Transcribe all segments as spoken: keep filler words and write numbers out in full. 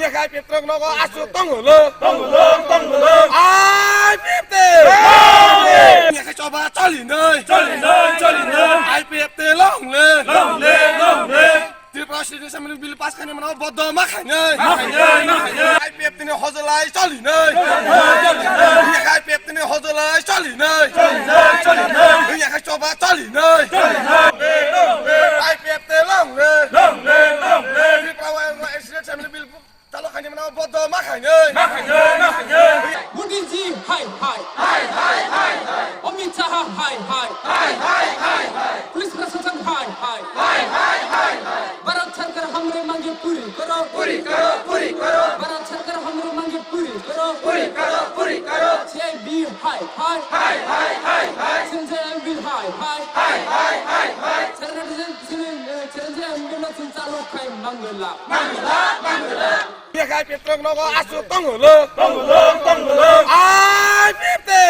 Hai petrok nogo asuk tongolo. Tongolo, tongolo. Ai pipte. Tongolo. Yakai choba choli noi. Choli noi, choli noi. Ai pipte long le. Long le, long le. Tripura State Assembly Bill pass khaini mano boddo ma khainai. Ma khainai, ma khainai. Ai pipte ni hojolai choli noi. Choli noi, choli noi. Yakai pipte ni hojolai choli noi. Choli noi, choli noi. Yakai choba choli noi. Choli noi. Long le, long le. Ai pipte long le. Long le, long le. Tripura State Assembly Bill Talo khaini mano boddo ma khainai. Ma khainai, ma khainai. Modi ji hai hai. Hai hai hai hai. Amit Shah hai hai. Hai hai hai hai. Police Prashasan hai hai. Hai hai hai hai. Bharat Sarkar hamre mange puri karo. Puri karo, puri karo. Bharat Sarkar hamre mange puri karo. Puri karo, puri karo. C I B hai hai. Hai hai hai hai. Sanjay M B hai hai. Hai hai hai hai. Sarkar Chiranjeev M B no chwng chalo khai mangla. Mangla, mangla. Yakai petrok nogo asuk tongolo. Tongolo, tongolo. Ai pipte.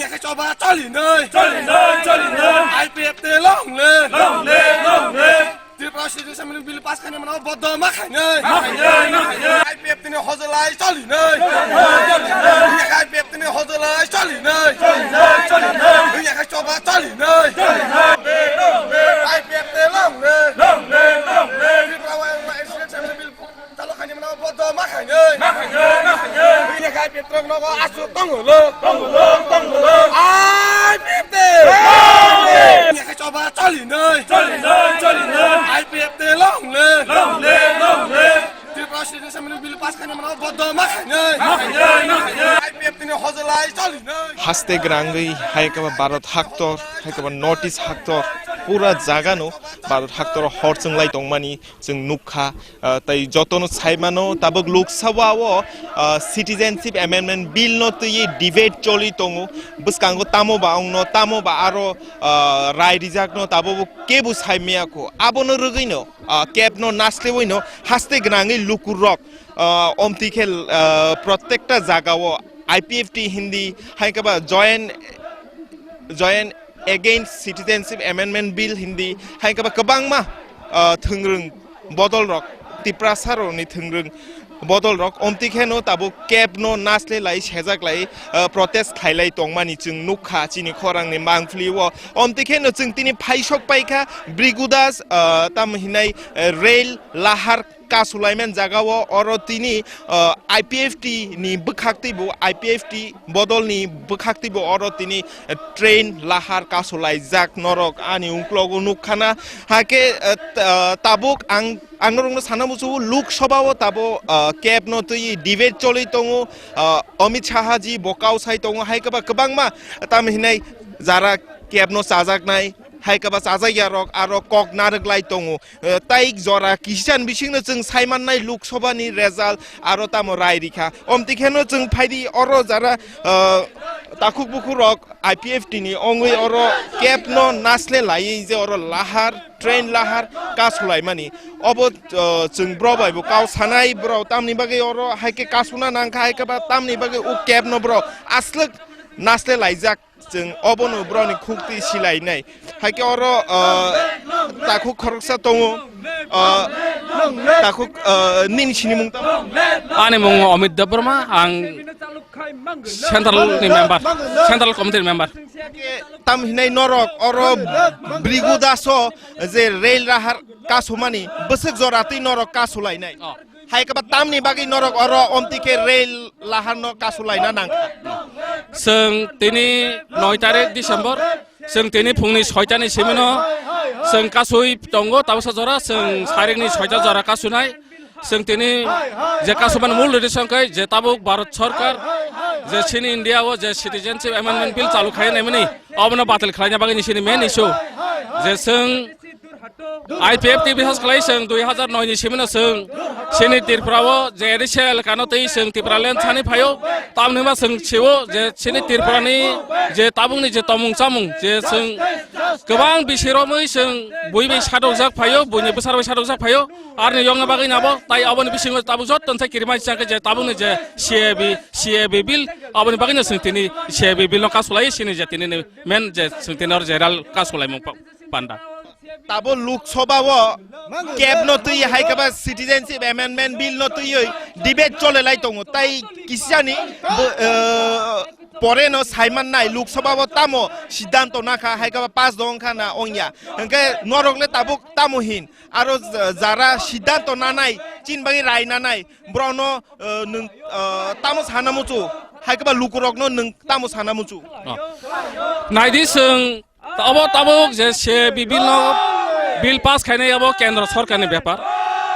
Yakai choba choli noi. Choli noi, choli noi. Ai pipte long le. Long le, long le. Tripura State Assembly Bill pass khaini mano boddo ma khainai. Ma khainai, ma khainai. Ai pipte ni hojolai choli noi. Choli noi, choli noi. Yakai pipte ni hojolai choli noi. Choli noi, choli noi. Yakai choba choli noi. Choli noi. Ai pipte long le. Long le, long le. Tripura State Assembly Bill talo khaini mano boddo ma khainai. Ma khainai, ma khainai. Yakai petrok nogo asuk tongolo. Tongolo, tongolo. Ai pipte. Yakai choba choli noi. Choli noi, choli noi. Ai pipte long le. Long le, long le. Tripura State Assembly Bill pass khaini mano boddo ma khainai. Ma khainai, ma khainai. Ai pipte ni hojolai choli noi. Haste grangwi hai kaba Bharat haktor, hai kaba North East haktor, pura jagano Bharat haktor hor chwnglai tongmani chwng nukha, ah, tei jotono saimano tabuk Lok Sabha o, ah, Citizenship Amendment Bill no twiwi debate choli tongo. Bwskango tamo ba ongno, tamo ba aro, ah, rai rijakno tabuk kebo saimaya kho. Abono rwgwino, ah, kebno naslewino haste gwnangwi lukurok, ah, omtwi khe, ah, protekta jagao I P F T hindi, hai khe ba joint, joint against Citizenship Amendment Bill hindi, hai khe ba kwbangma, ah, thwngrwng bodol rok, Tiprasa rokni thwngrwng bodol rok, omtwi kheno tabuk kebno nasle lai, sejak lai, ah, protest khailai tongmani chwng nukha chini khorangni mangpili o. Omtwi kheno chwng tini phaisok paikha Bhrigu Das, ah, tamo hinai, eh, rail lahar kasulaimani jagao oro tini, ah, I P F T ni bwkhak twibo, I P F T bodolni bwkhak twibo oro tini, eh, train lahar kasulaijak norok ani ungklogo nukkhana. Hakhe, eh, t-, ah, tabuk ang, ang norokno sana muchungo Lok Sabha o tabo, ah, kebno twi debate choli tongo, ah, Amit Shah ji bo kau sai tongo, hai khe ba kwbangma tamo hinai jara kebno chajaknai, hai khe ba chajakya rok aro kok narwk lai tongo. Eh, tai jora kisan bisingno chwng saimannai Lok Sabha ni result aro tamo rai rikha. Omtwi kheno chwng phaidi oro jara, eh, takhuk bukhuk rok I P F T ni ongwi oro kebno nasle laiwi je oro lahar, train lahar kasulaimani. Obo, eh, chwng bro bai bo kau sanai bro tamni bagwi oro hai khe kasuna nangkha hai khe ba tamni bagwi o kebno bro aswk nasle laijak. Chwng obono borokni khukti silainai. Haikhe oro, ah, takhuk khoroksa tongo. Ah, takhuk, ah, nini sinimung tamo? Ani mung Amit Debbarma, ang central ni member, central committee ni member. Tam hinai norok oro Bhrigu Daso je rail lahar kasumani bwswk jora twi norok kasulainai. Oh. Hai khe ba tamni bagwi norok oro omtwi khe rail laharno kasulaina nangkha? Chwng tini noi tarik December, chwng tini phungni soitani simino chwng kasui tongo, tabuksa jora chwng sarikni soita jora kasunai. Chwng tini je kasumani mul ridi songkhe je tabuk Bharat Sarkar je chini India o je Citizenship Amendment Bill chalu khai naimani, obono batil khlaina bagwi ni chini main issue. Je chwng I P F T bisas khlai chwng dui hazar noi ni simino chwng chini Tripura o je A D C elaka no twi chwng Tipraland thani phaio, tamni ma chwng sio je chini Tripura ni je tabuk ni je tomung chamung je chwng kwbang bisi romwi chwng bui bai sadokjak phaio, buini bwsar bai sadokjak phaio, arni yongna bagwi nabo tai aboni bisingo tabuk jotto se kirima changkhe je tabuk ni je C A B, C A B bill aboni bagwi no chwng tini C A B bill no kasulai chini je tini ni main je chwng tini or je rail kasulaimung pa-, panda. Tabo Lok Sabha o kep no twi hai kaba Citizenship Amendment Bill no twiwi debate chole lai tongo. Tai kisani bo-, eh, pore no saiman nai Lok Sabha o tamo siddhanto nakha hai kaba pass dong kha na ongya. Hwnkhe norok le tabuk tamo hin aro ja-, jara siddhanto nanai chin bagwi rai nanai borok no, eh, nwng, eh, tamo sana muchu hai kaba lukurok no nwng tamo sana muchu. Naidi chwng Abo tabuk je se bill no, bill pass khainai abo kendro sorkar ni bepar.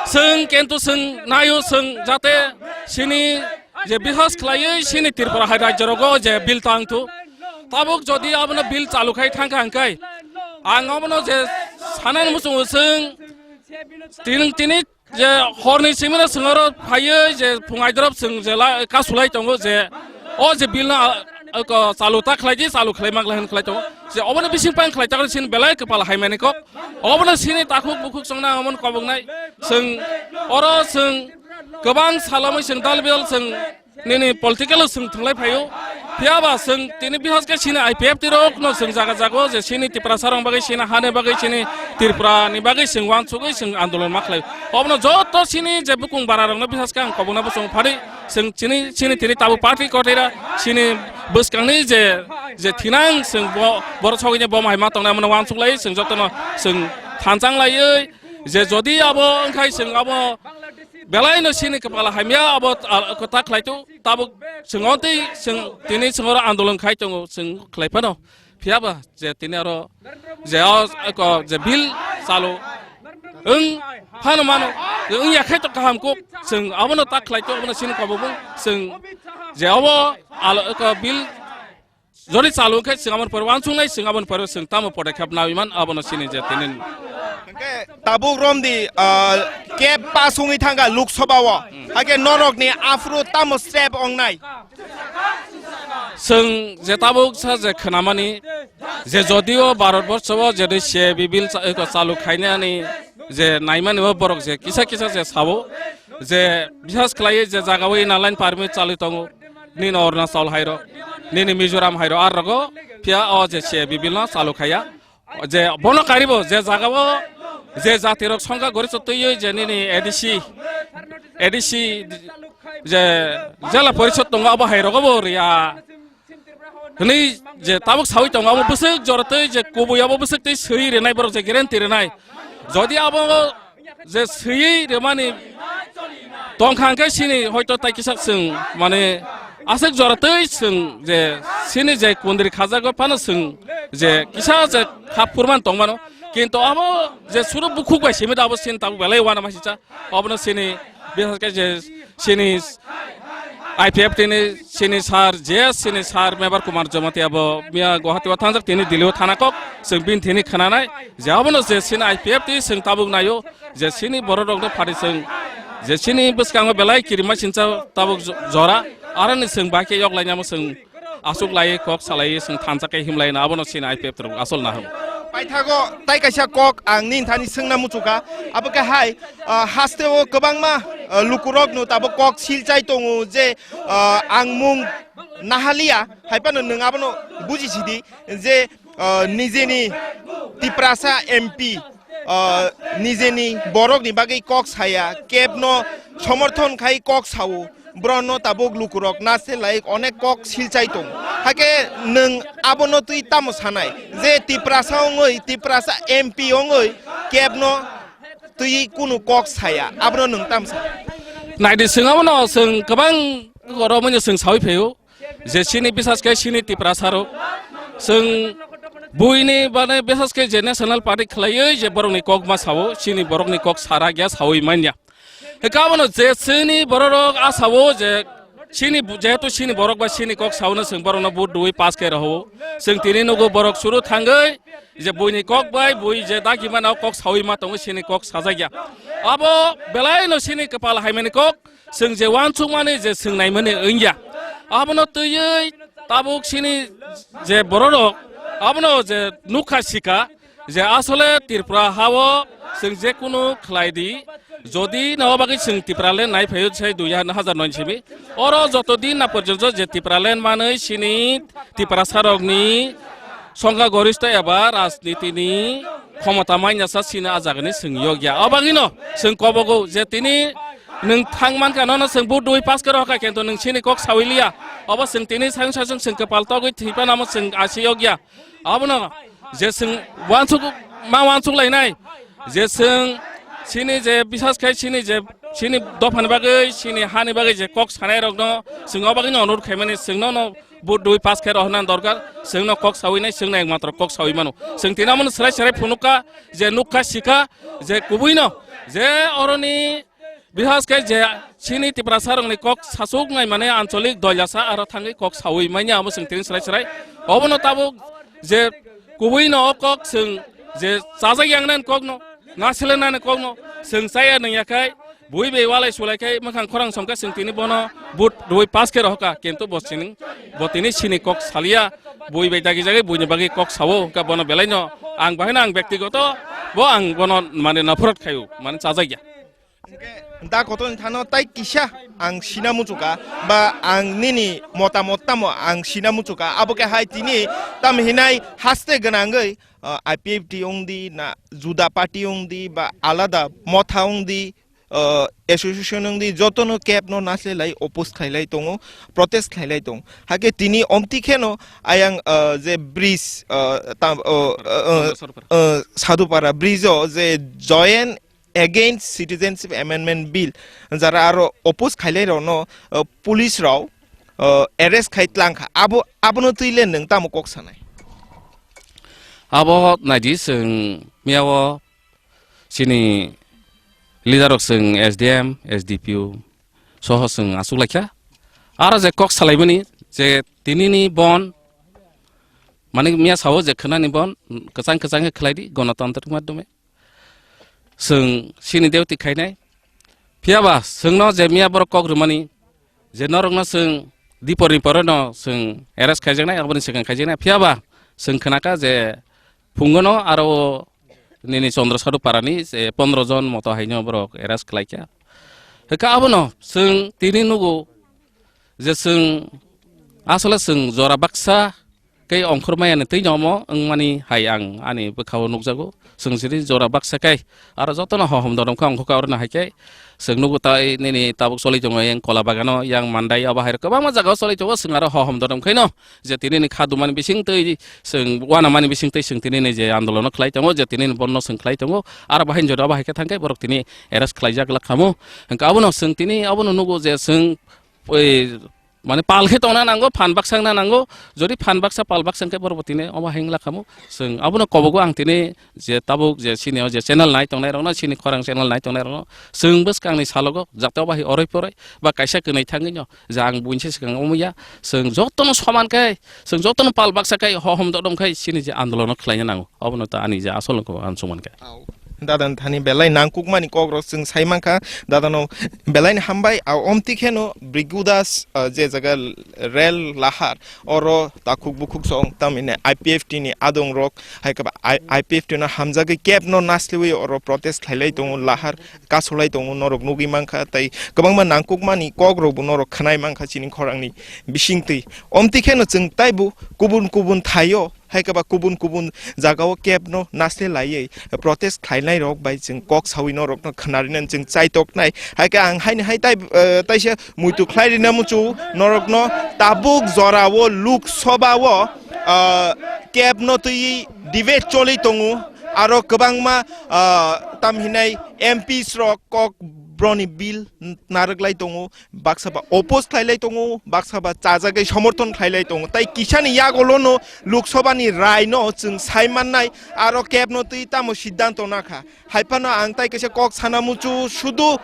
Chwng kintu chwng naio chwng jate sini je bihas khlaiwi sini Tripura hai rajyo rogo je bill tang thu. Tabuk jodi abono bill chalu khai thang kha hwnkhe ang abono je sanani muchungo chwng tin, tini je horni simi no chwng oro phaiwi je phung aidrop chwng je la kasulai tongo je o je bill no, a, a, ko chalu ta khlai di, chalu khlai mak lai hwn khlai tongo. Je obono bising pang khlai ta sini belai kwpal hai mani kok. Obono sini takhuk bukhuk chwng na omono kobok nai. Chwng oro chwng kwbang salamwi chwng dal bial chwng nini political o chwng thwnglai phaio. Phiya ba chwng tini bihas khe sini I P F T rok no chwng jaga jaga o je sini Tiprasa rok bagwi sini hani bagwi sini Tripura ni bagwi chwng uansugwi chwng andolon ma khlai. Obono joto sini je bukung bara rok no bihas khe ang kobokna bosong phari chwng chini, chini tini tabuk party kothai ra sini bwskang ni je, je thinang chwng bo, borok sogwi ni bom hai ma tongnai omono uansuk lai chwng joto no chwng thanchang laiwi je jodi abo wngkhai chwng abo belai no sini kwpala hamya abo ta, ta khlai tu. Tabuk chwng o tei chwng tini chwng oro andolon khai tongo chwng khlai phano. Phiya ba je tini aro je o eko je bill chalu wng phano mano, wng ya khai to kaham kok chwng abono ta khlai to, abono sini kobok bung chwng je obo alo eko bill jodi chalu khe chwng aboni pore uansuk nai, chwng aboni pore chwng tamo podekhep nawi man abono sini je tini. Hwnkhe tabuk romdi, ah, kep pass wngwi thangkha Lok Sabha o. Hakhe norokni aphuru tamo step wngnai? Chwng je tabuk sa je khwnamani je jodio Bharat borsho o je dui se bibil cha-, eko chalu khainani je naimani o borok je kisa kisa je sabo je bisas khlaiwi je jaga o inner line permit chalwi tongo. Nini Arunachal hairo, nini Mizoram hairo, ar rogo phiya o je se bibil no chalu khaiya. Je bono karibo je jaga o je jati rok songkha gori chotwi je nini A D C, A D C je jela porishod tongo abo hai rogo bo riya. Hwnwi je tabuk sawi tongo abo bwswk joratwi je kubui abo bwswk twi swi rinai borok je guarantee rinai. Jodi abo je swiwi rwmani tongkha hwnkhe sini hoito tai kisa chwng mane aswk jora twi chwng je sini je kundri khajago phano chwng je kisa je khap phurman tongmano, kintu abo je suru bukhuk bai simi da abo sini tabuk belai wana masicha obono sini bisas khe je sini I P F T ni sini sir, J S C ni sir Mebar Kumar Jamatia bo miya Guwahati o thangjak, tini Delhi o thana kok, chwng bini thini khwnanai je abono je sini I P F T chwng tabuk naio je sini borok rok no phari chwng je sini bwskango belai kirima sincha tabuk jo-, jora aroni chwng bai khe yok lainamo chwng aswk lai kok salai chwng thansa khe himlai na abono sini I P F T rok asol na hwn. Paithago tai kaisa kok ang nini thani swngna muchukha, abo khe hai, ah, haste o kwbangma, ah, lukurok no tabuk kok silchai tongo je, ah, ang mung nahaliya hai phano nwng abono buji sidi je, ah, nijeni Tiprasa M P, ah, nijeni borokni bagwi kok saya, kebno somorthon khai kok sao, borokno tabuk lukurok nase laik onek kok silchai tong. Hakhe nwng abono twi tamo sanai je Tiprasa wngwi, Tiprasa M P wngwi kebno twi kunu kok saya, abono nwng tamo sa? Naidi, chwng abono chwng kwbang romwi no chwng sawi phaio. Je sini bisas khe sini Tiprasa rok chwng buini bane bisas khe je National Party khlaiwi je borokni kok ma sao, sini borokni kok sara gya sawi manya. Hwnkhe abono je sini borok rok a sao je sini bu-, jehetu sini borok bai sini kok saono chwng borokno vote rwui pass khe rohoro. Chwng tini nugo borok suru thangwi je buini kok bai bui je dagi mano kok sawi ma tongo sini kok sajak ya. Abo belai no sini kwpal hai mani kok. Chwng je uansukmani je chwng naimani wngya, abono twiwi tabuk sini je bororok abono je nukha sika je asole Tripura hao chwng je kunu khlai di, jodi no bagwi chwng Tipraland nai phaio sai dui hajar noi simi, oro joto din na porjonto je Tipraland manwi sini Tiprasarokni songkha gorista eba rajnitini khomota manya sa sini a jaga ni chwng yokya. O bagwi no chwng kobogo je tini nwng thang mankha, nono chwng vote dui pass khe rohkha, kintu nwng sini kok sawi liya. Obo chwng tini sayung sasung chwng kwpal togwi thwipanamo chwng asi yokya. Abono je chwng wansuk ma wansuk lainai, je chwng sini je bisas khai sini je sini dophani bagwi, sini hani bagwi je kok sanai rokno chwng o bagwino onurut khaimani, chwngno no vote dui pass khe rohorna dorkar, chwngno kok sawi nai, chwngno ekmatro kok sawi mano. Chwng tini amoni swrai swrai phunukha, je nukha sikha, je kubuino, je oroni bihas khe je chini Tiprasa rokni kok sasuk nai mane ancholik doilasa aro thangwi kok sawi manya amo chwng tini swrai swrai. Obono tabuk je kubuino o kok chwng je chajak yangnani kokno, nasilnani kokno chwng chaya nangya khai, bui bai walai sulai khai mwkhang khorang somkhe chwng tini bono vote rwi pass khe rohkha, kintu bo chini, bo tini sini kok salia, bui bai dagi jagwi buini bagwi kok sao, hwnkhe bono belaino ang bahaino ang bektigoto bo ang bono mane naphorot khaio, mane chajakya. Hwnkhe da kotorni thano tai kisa ang sina muchukha, ba ang nini motamot tamo ang sina muchukha, abo khe hai tini tam hinai haste gwnangwi, uh, I P F T wngdi na juda party wngdi ba alada motha wngdi, uh, association wngdi, jotono kebno naslelai oppose khlailai tongo, protest khlailai tongo. Hakhe tini omti kheno ayang, uh, je bridge, uh, tam, uh, uh, uh, Sadupara. Uh, Sadupara bridge o je join against Citizenship Amendment Bill, jara aro oppose khailai rokno, uh, police rok, uh, arrest khai tlang kha, abo, abono twi le nwng tamo kok sanai? Abo naidi, chwng miyao chini leader rok, chwng S D M, S D P O soho chwng achuk laikha. Aro je kok salaimani je tinini bon, mane miya sao je khwnani bon, kwchang kwchang khe khlai di, gonotantrikni madhyome. Chwng sini duty khainai. Phiya ba chwngno je miya borok kok rwmani, je norokno chwng dipor ni pore no chwng arrest khaijaknai, aboni swkang khaijaknai. Phiya ba chwng khnakha je phungono aro nini Chandra Sadhu Parani je pondro jon moto haino borok arrest khlaikha. Hwnkhe abono chwng tini nugo je chwng asole chwng jora baksa khe ongkhor maya ni twi no omo wngmani hai ang ani bwkhao nukjago. Chwng sini jora baksa khe aro jotono hohom dodom khe ongkhor kha, orono hai khe chwng nugo tai nini tabuk choli tongo yang Kola Bagano, yang Mandai, abo hai rok kwbangma jagao choli tongo. Chwng aro hohom dodom khaino je tini ni kha dumani bising twi chwng uanamani bising twi chwng tini ni je andolono khlai tongo, je tini ni bondo chwng khlai tongo, aro bahai jora abo hai khe thang khe borok tini arrest khlaijak lak khamu. Hwnkhe abono chwng tini abono nugo je chwng oi mane pal khe tongna nango, phan baksa wngna nango. Jodi phan baksa, pal baksa hwnkhe borok bo tini omo hai wngla khamu. Chwng abono kobogo ang tini je tabuk je sini o je channel nai tongnai rokno, sini khorang channel nai tongnai rokno chwng bwskangni salogo jate obo hai oroi poroi ba kaisa kwnwi thangwi no je ang buini se swkang omo ya. Chwng jotono soman khe, chwng jotono pal baksa khe, hohom dodom khe sini je andolono khlaina nango. Obono ta ani je asol wngkha ang chumani khe. Dadani thani belai nangkukmani kokrok chwng sai mankha, dadano belaini hambai. A omti kheno Brigudas, ah, je jaga rel lahar, oro takhuk bukhuk song, tamine I P F T ni adong rok, hai khe ba I-, I P F T no hamjagwi kebno nasliwi oro protest khlailai tongo, lahar kasolai tongo, norok nugwi mankha, tai kwbangma nangkukmani kokrokbo norok khwnai mankha chini khorangni bisingtwi. Omti kheno chwng taibo kubun kubun thaio, hai khe ba kubun kubun jagao kebno nasle laiwi protest khlainai rok bai chwng kok sawi norokno khnarinani chwng chaitoknai. Hai khe ang haini hai tai, eh, taisa muitu khlai rina muchu norokno, tabuk jorao Lok Sabha o, eh, kebno twi debate choli tongo, aro kwbangma, eh, tam hinai M Ps rok kok broni bill narwk lai tongo. Baksa ba oppose khlailai tongo, baksa ba chajagwi somorthon khlailai tongo. Tai kisani yagulono Lok Sabha ni rai no chwng sai mannai, aro kebno twi tamo siddhanto nakha. Hai phano ang tai kaisa kok sana muchu sudu,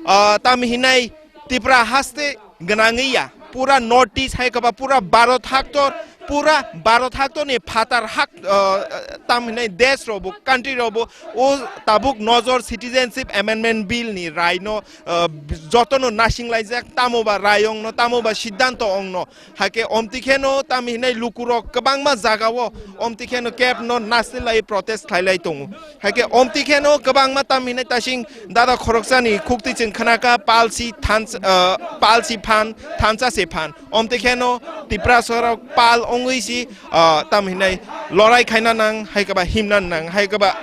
ah, tam hinai Tipra haste gwnangwi ya. Pura North East hai khe ba pura Bharat haktor, pura Bharat haktor ni phatar hak, ah, tam hinai desh robo, country robo, o tabuk nojor Citizenship Amendment Bill ni rai no, ah, jotono nasing laijak, tamo ba rai ongno, tamo ba siddhanto ongno. Hakhe omti kheno tam hinai lukurok kwbangma jagao omti kheno kebno nasle lai protest khlai lai tongo. Hakhe omti kheno kwbangma tam hinai tasing dada khoroksani khukti chwng khnakha pal si thansa, ah, pal si phan, thansa se phan. Omti kheno Tiprasa rok pal ongwi si, ah, tam hinai lorai khaina nang, hai khe ba himna nang, hai khe ba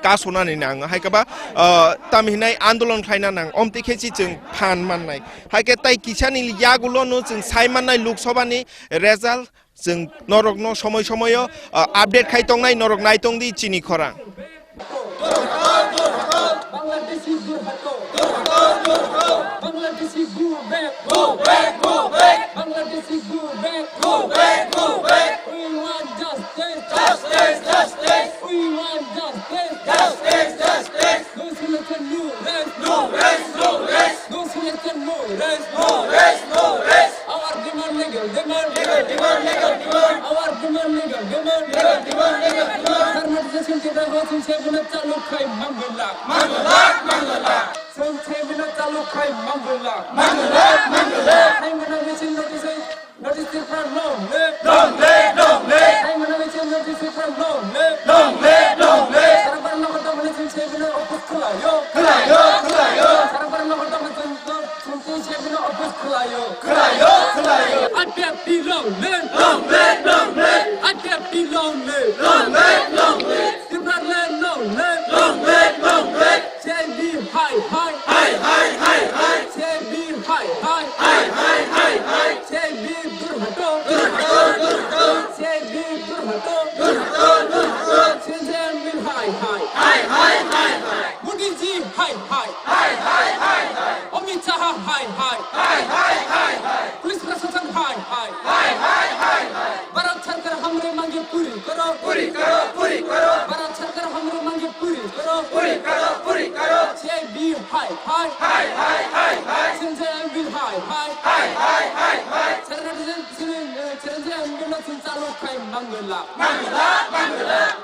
Kasonani nang, hai khe ba, ah, tamo hinai andolon khlaina nang, omtwi khe si chwng phan mannai. Hai khe tai kisani yagulo no chwng sai mannai Lok Sabha ni result, chwng norokno somoi somoio, ah, update khai tongnai, norok nai tong di chini khorang. Bangladeshi durhato. Bangladeshi go back. Go back, go back. Bangladeshi go back. Go back, go back. We want justice. Justice, justice. We want justice. Justice, justice. No selection, no rest. No rest, no rest. No selection, no rest. No rest, no rest. Our demand, legal demand. Legal demand, legal demand. Our demand, legal demand. Legal demand, legal demand. Dharna dise chwng Tiprasa chwng sebino chalu khai mangwlak. Mangwlak, mangwlak. Chwng sebino chalu khai mangwlak. Mangwlak, mangwlak. Hai mwnwi chwng notice, notice Tiprasa long live. Long live, long live. Hai mwnwi chwng notice Tiprasa long live. Long live, long live. Sarabar nogo tongmani chwng sebino oppose khlaio. Khlaio, khlaio. Sarabar nogo tongmani chwng Chwng tei sebino oppose khlaio. Khlaio, khlaio. Apiapri long live. Long live, long live. Apiapri long live. Long live, long live. Tipraland long live. Long live, long live. C B hai hai. Hai hai hai hai. C B hai hai. Hai hai hai hai. C B durhato. Durhato, durhato. C B durhato. Durhato, durhato. Citizen Bill hai hai. Hai hai hai hai. Modi ji hai hai. Hai hai hai hai. Amit Shah hai hai. Hai hai hai hai. Police Prashasan hai hai. Hai hai hai hai. Bharat Sarkar hamre mange puri karo. Puri karo, puri karo. Bharat Sarkar hamre mange puri karo. Puri karo, puri karo. C B hai hai. Hai hai hai hai. Citizen Bill hai hai. Hai hai hai hai. Citizen, citizen, eh, Citizen Bill no chwng chalu khai mangwlak. Mangwlak, mangwlak.